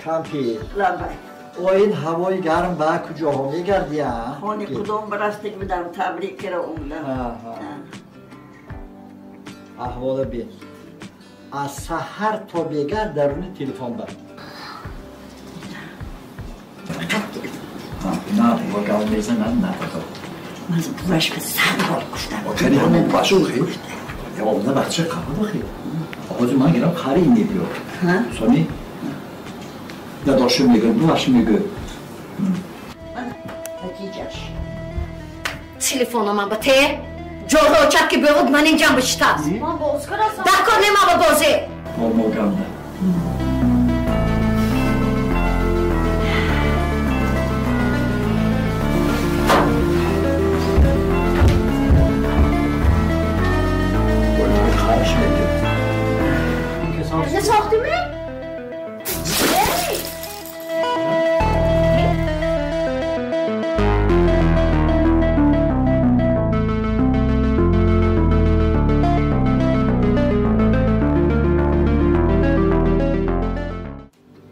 Кампир. Ин ҳавои гарм ба куҷоҳо мегардӣ? Хони кудом барастик будам, табрик кара омадам. Аҳвола бин. Аз саҳар то бегар даруни телефон бар. Фақат телефон. На, бо гап мезанад, на фақат. Ман буваш ба 100 бор гуфтам. Кани ҳамон бача охи? Омада бача қабул охи. Ҳозир ман гирам хари мебиё. Сони дадошим мегӯ, бувашим мегӯ. Натиҷаш. Телефона ман ба те? Ҷорочак ки беуд ман инҷам бишитааст. Ман боз кардам. Дар кор нема ба бозӣ. Момоганда. Не сохтиме?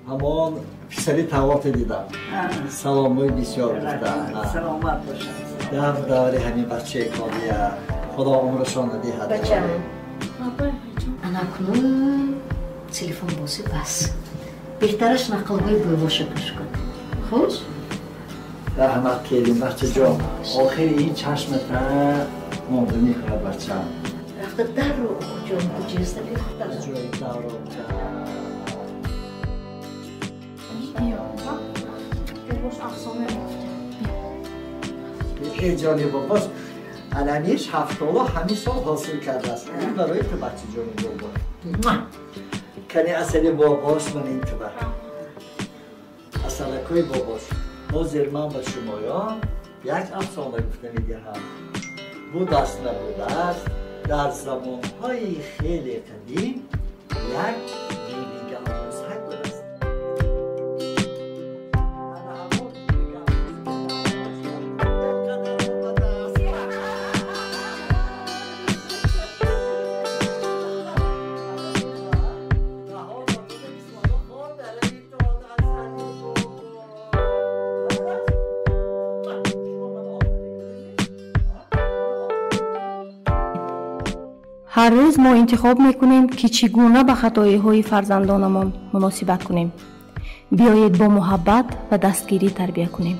Ҳамон писари тавоте дидам. Саломои бисёр гуфтам. Саломат бошад. Дар даври ҳамин бачаи колия Худо умрашонро диҳад. Бачам. Ана кунун телефон бозӣ бас. Беҳтараш нақлҳои бӯбоша гӯш кун. Хуш? Раҳмат келин бачаҷон. Охири ин чашмата монда мехӯрад бачам. Рафта дарро ҷон куҷеста бихӯрад. Ҷои дарро. Бобош афсона мегуфта. Эй ҷони бобош, анамиш ҳафтоло ҳамин сол ҳосил кардааст. Ин барои ту бачаҷони бобо. Кани асали бобош ман ин туба. Асалакои бобош. Ҳозир ман ба шумоён як афсона гуфта медиҳам. Будаст набудааст, дар замонҳои хеле қадим як бибигалмусак будааст. Ҳар рӯз мо интихоб мекунем, ки чӣ гуна ба хатоиҳои фарзандонамон муносибат кунем. Биёед бо муҳаббат ва дастгирӣ тарбия кунем.